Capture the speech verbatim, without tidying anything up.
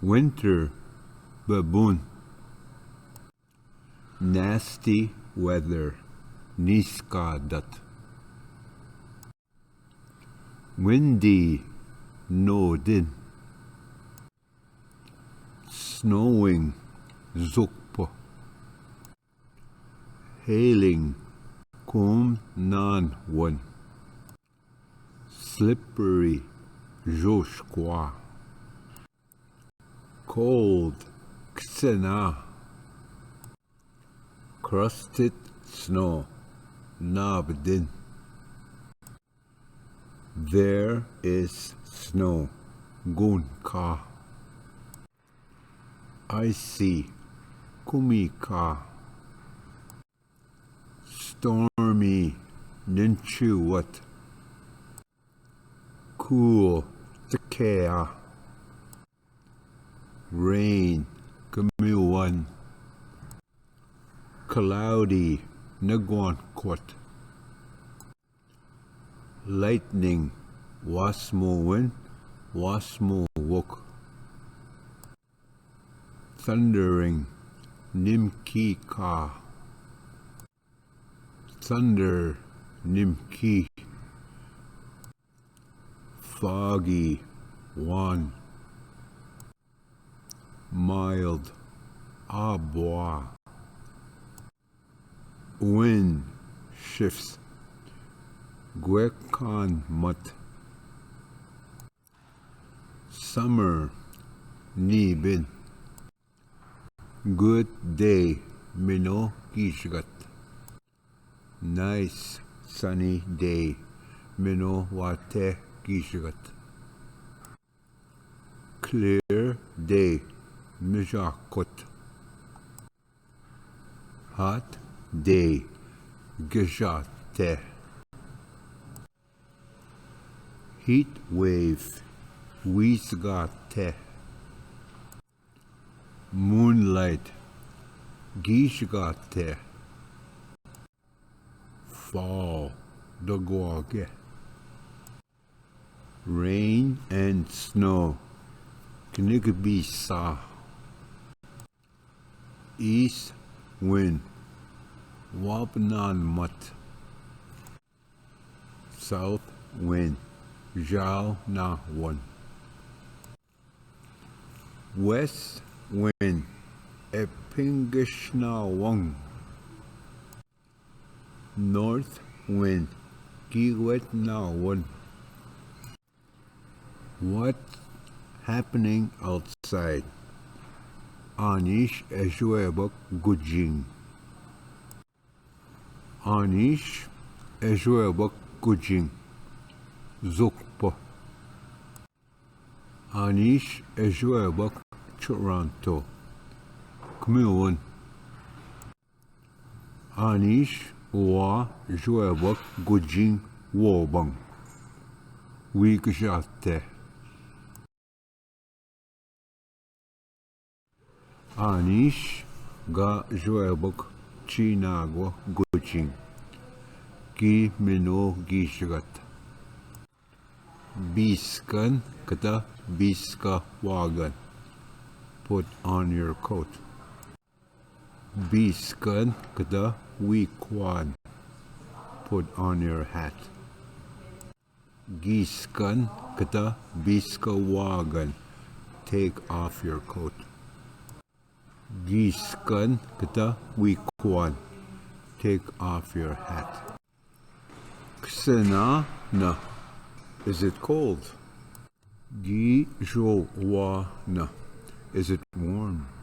Winter, बबून। Nasty weather, नीस का दत। Windy, नोदिन। Snowing, जुक प। Hailing, कुम नान वन। Slippery, जोशक्वा। Cold, क्सेना। Crusted snow, नाबदिन। There is snow, गुन का। Icy, कुमी का। Stormy, निंचुवत। Cool, तकया। Rain, कमिवन। Cloudy, नगवान कोट। Lightning, वासमोवन, वासमोवक। Thundering, निमकी का। Thunder, निमकी। Foggy, वान। Mild, आबवा। Wind shifts, ग्वेकान मत। Summer, नीबिन। Good day, मिनो गीशगत। Nice sunny day, मिनो वाते गीशगत। Clear day, मिजाकुत। Hot day, गजाते। Heat wave, वीसगाते। Moonlight, गीशगाते। Fall, दगवागे। Rain and snow, किनिक बीसा। East wind, वापनान मत। South wind, जाल ना वन। West wind, एपिंगशना वंग। North wind, कीवत ना one. What's happening outside? Anish एजुएबक गुजिंग। आनिश एजुएबक गुजिंग। जुकप। आनिश एजुएबक चुरांतो। कम्यून। आनिश वा जुएबक गुजिंग वोबंग। वीक जाते। आनिश गा जुएबक चीनागो गुजिंग। की मिनो गीशगत। बीसकन कता बीसका wagon. Put on your coat. बीसकन कता वीकवान। Put on your hat. गीसकन कता बीसका wagon. Take off your coat. गीसकन कता वीकवान। Take off your hat. क्सेना न। Is it cold? गी जो वा न। Is it warm?